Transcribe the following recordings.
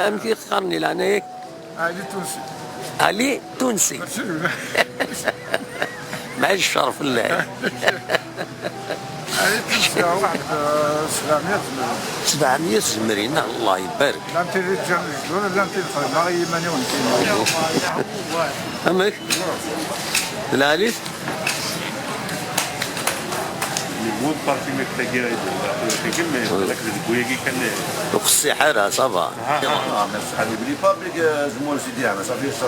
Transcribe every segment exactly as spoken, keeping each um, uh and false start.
Amek i qqaren di leɛnaya-k? Ali Tunsi. Ali Tunsi. Mɛic ccer fell-ak. Ali Tunsi, waḥed, eh, sebɛemya tezmer. Sebɛemya tezmerin, Allah ibarek. Llant tid i ǧǧan lejdud, llant tid xedmeɣ i yiman-iw nekkini. Amek? D lɛali-t? Yewweḍ parti mi tagi, tagi, mais balak deg wayagi kan. Ur qessiḥ ara, ça va. Ah, mais ṣṣeḥ, n'oublie pas belli, euh, zmur sidi, ah, mais ça fait ça,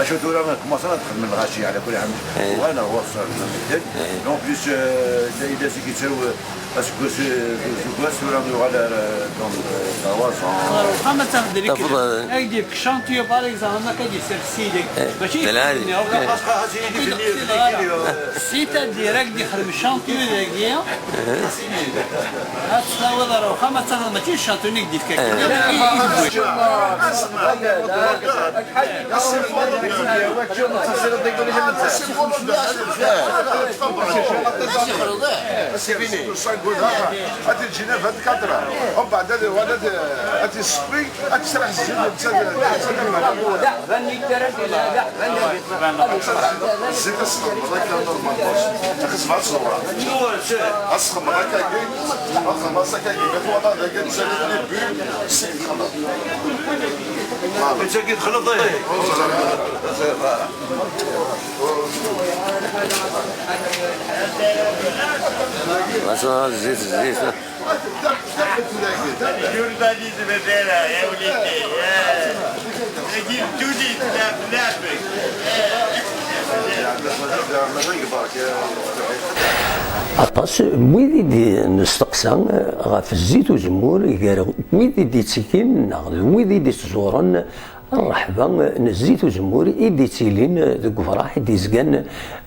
acu tura, commencer ad xedmen lɣaci, ala kulli ḥal. Eh. Voilà, wa ṣṣeḥ, eh. En plus, euh, da, da, c'est qui tsaw, euh, aseggas, euh, aseggas, tura nuɣal ar, euh, donc, euh, trois ans. Ɣer uxxam ad tafeḍ. Tafeḍ, euh, ak-d-yefk chantier, par exemple, am akka d-yessers Sidi. Eh, mačči d lɛali. C'est-à-dire, ak-d-yexdem chantier dagi, ad t-tawiḍ ɣer uxxam, ad tafeḍ mačči d chantier i k-d-yefka. C'est fini. Ad t-ǧǧin vingt-quatre heures. Umbeɛd ad, ad, ad t-yessewwi, ad tesraḥ zzit, netta d, netta d lmeɛna. Zzit ad s-txedmeḍ akka normalement. Xezmeɣ ad s-ẓewreɣ. Ad s-txedmeḍ akka-agi, ad txedmeḍ akkagi. Ma twalaḍ dagi, netta d les bulles, sik txedmeḍ. Voilà. Netta-gi texleḍ, eh. Zzit, zzit. Journalisme vera, ya وليدي. Tagi d ddunit, lɛeb, lɛeb. Aṭas n wid i d-nesteqsa ɣef zzit uzemmur gar wid i d-ittekkin neɣ d wid i d-ittzuren rreḥba n zzit uzemmur i d-ittilin deg ubraḥ i d-izgan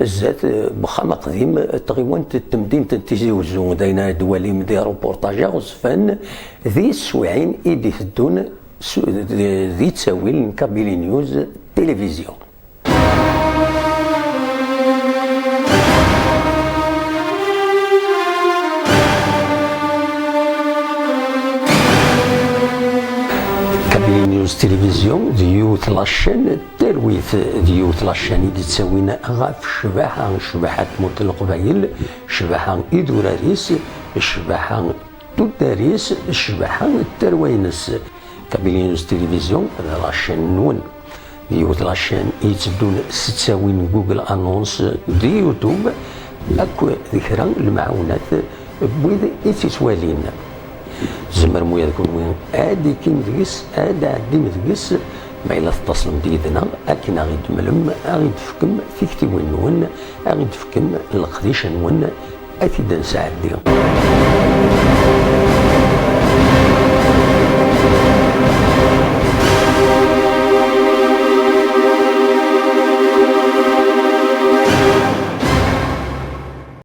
zdat n wexxam aqdim n tɣiwant n temdint n Tizi Uzzu. D ayen ara d-twalim di rupurtaj aɣezfan di teswiɛin i d-iteddun s-, di, di ttawil n Kabylie News Télévision. Kabylie News Télévision d yiwet la chaîne n talwit, d yiwet la chaîne i d-ittawin ɣef ccbaḥa, ccbaḥa n tmurt n Leqbayel, ccbaḥa idurar-is, ccbaḥa tuddar-is, ccbaḥa n tarwa-ines. Kabylie News Télévision d la chaîne-nwen. D yiwet la chaîne i yetteddun s ttawil n Google Annonce d YouTube, akk d kra n lemɛawnat n wid i tt-ittwalin. Tzemrem ula d kunwi ad d-ikkim deg-s, ad d-tɛeddim deg-s, ma yella tettaṣlem-d yid-neɣ akken ad ɣ-id-temlem, ad ɣ-id-tefkem tiktiwin-nwen, ad ɣ-id-tefkem leqdic-nwen, ad t-id-nesɛeddi.